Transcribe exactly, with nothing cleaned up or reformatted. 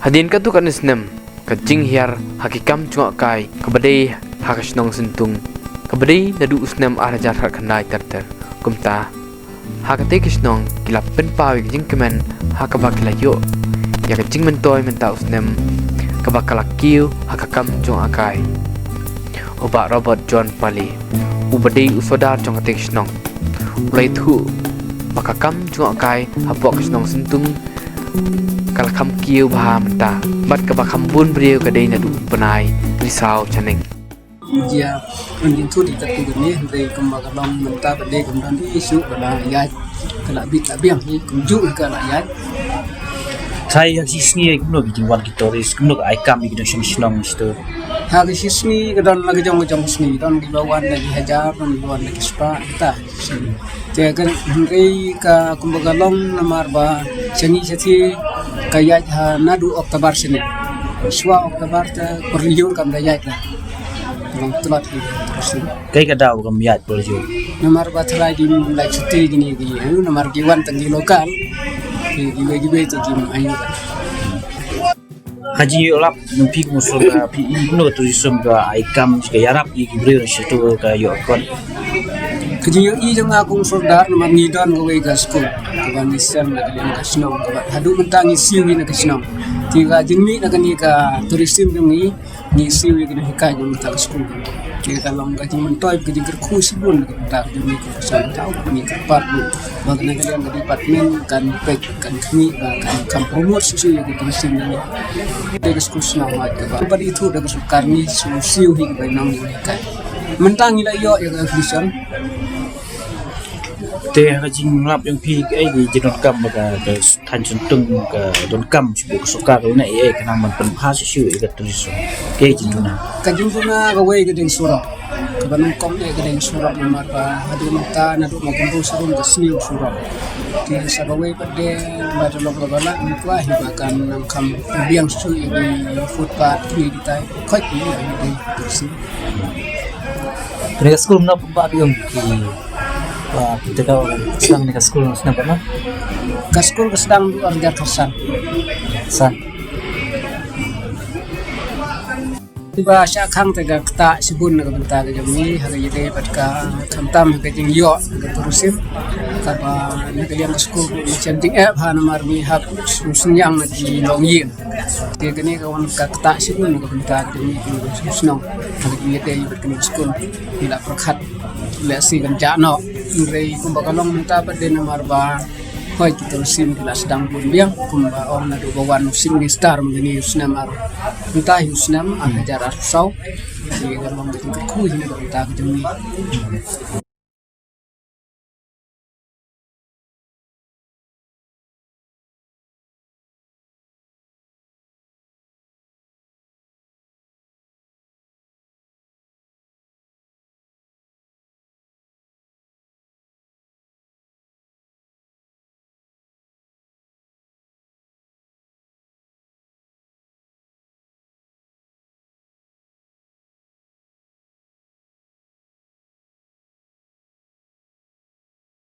Hadien katto katne snem, ka jinghiar ha ki kam jngohkai kaba dei ha ka shnong Syntung kaba dei naduh u snem ar hajar khatkhyndai ter ter. Kumta, ha katei ka shnong ki la pynpaw ïa ka jingkmen ha kaba ki la ïoh ïa ka jingmyntoi mynta u snem kaba ka la kiew ha ka kam jngohkai. U Bah Robert John Pali, uba dei u sordar jong katei ka shnong, u la ïathuh ba ka kam jngohkai hapoh ka shnong Syntung ka la kham kiew bha mynta, bad kaba kham bun briew ka dei naduh u bnai Risaw Chaneng. Jia, kan jingthoh ïa katto katne, hynrei kumba ka long mynta pat de kam don issue ba la ïaid, ka la bit la biang hi, kumjuh ka la ïaid. Trai ha ki sngi kumno ki jingwan ki tourist, kumno ka ai kam ïa ki nongshong shnong shito. Ha ki sngi ka don la ka jong ka jong sngi, don kiba wan da ki hajar, don kiba wan da ki spah, ta. Te ka hynrei ka kumba ka long namar ba sha ngi sha ki ka ïaid ha naduh October shane. Shuwa October te por lyiur kam da ïaid la. Long tlot ki. Kaei ka daw kam ïaid por lyiur? Namar ba trai kim lait shuti kine ki, eh, namar ki wan tang ki local. Ki, kiwei kiwei te kim ai. Ka jingïohlap jong phi kum u sordar, phi i kumno ka tourism ka ai kam, ka ïarap ïa ki briew na shatu ka ïoh kot. Ka jingïohi jong nga kum u sordar namar ngi don kawei ka skul kaba ngi seng na ka liang ka shnong, kaba haduh mynta ngi siew ïa na ka shnong. Te ka jingmih na kane ka tourism jong ngi, ngi siew ïa kine ki kai jong ka skul. Te ka long ka jingmyntoi, ka jingkyrkhu shibun ka bynta ka jong ngi ka shnong, tau ka ngi kyrpad ba kane ka liang ka department kan peit, kan khmih ba kan, kan promote shisha ïa ka tourism jong ngi. Te ka skul shnong ma ka ba. Ba ithuh da ka sorkar ngi shu siew hi ka bai nong ïa kine ki kai. Mynta ngi la ïoh ïa ka vision. Te ha ka jinglap jong phi kaei ka jingdonkam ba ka, ka thaiñ Syntung ka donkam shuh ka sorkar ka lyngngoh ïa ka nang ban pynbha shuh shuh ïa ka tourism. Kaei ka jingduna? Ka jingduna kawei ka dei surok. Kaba nyngkong eh ka dei surok namar ba haduh mynta naduh ma kumba surok ka sniew surok. Te sa kawei pat de ba da long kaba lah ngi kwah hi ba kan nang kham biang shuh ïa ki footpath kine kitai. Khoit ïa ki tourism. Kane ka skul mano pynpaw biang ki, ba kita ka sdang ne ka skul sdang ba no? Ka skul ka sdang du ar hajar khatsan. San. Ba shah khang te ka ktah shibun na ka bynta ka jong ngi ha ka ïadei bad ka khamtam ha ka jingïoh ka tourism. Kaba na ka liang ka skul ka sdang jingeh ha namar ngi hap sngewsynñiang na ki longïing. Te kane ka wan ka ktah shibun na ka bynta ka jong ngi ki shnong. Ka jingïadei bad kane ka skul ki la pyrkhat lehse kan jah noh. Hynrei kumba ka long mynta pat de namar ba hoi ki tourism ki la sdang bun biang kumba ong naduh ba wan u Chief Minister mynta u snem ar, mynta hi u snem ar hajar arphew saw. Te ka long ka jingkyrkhu hi na ka bynta ka jong ngi.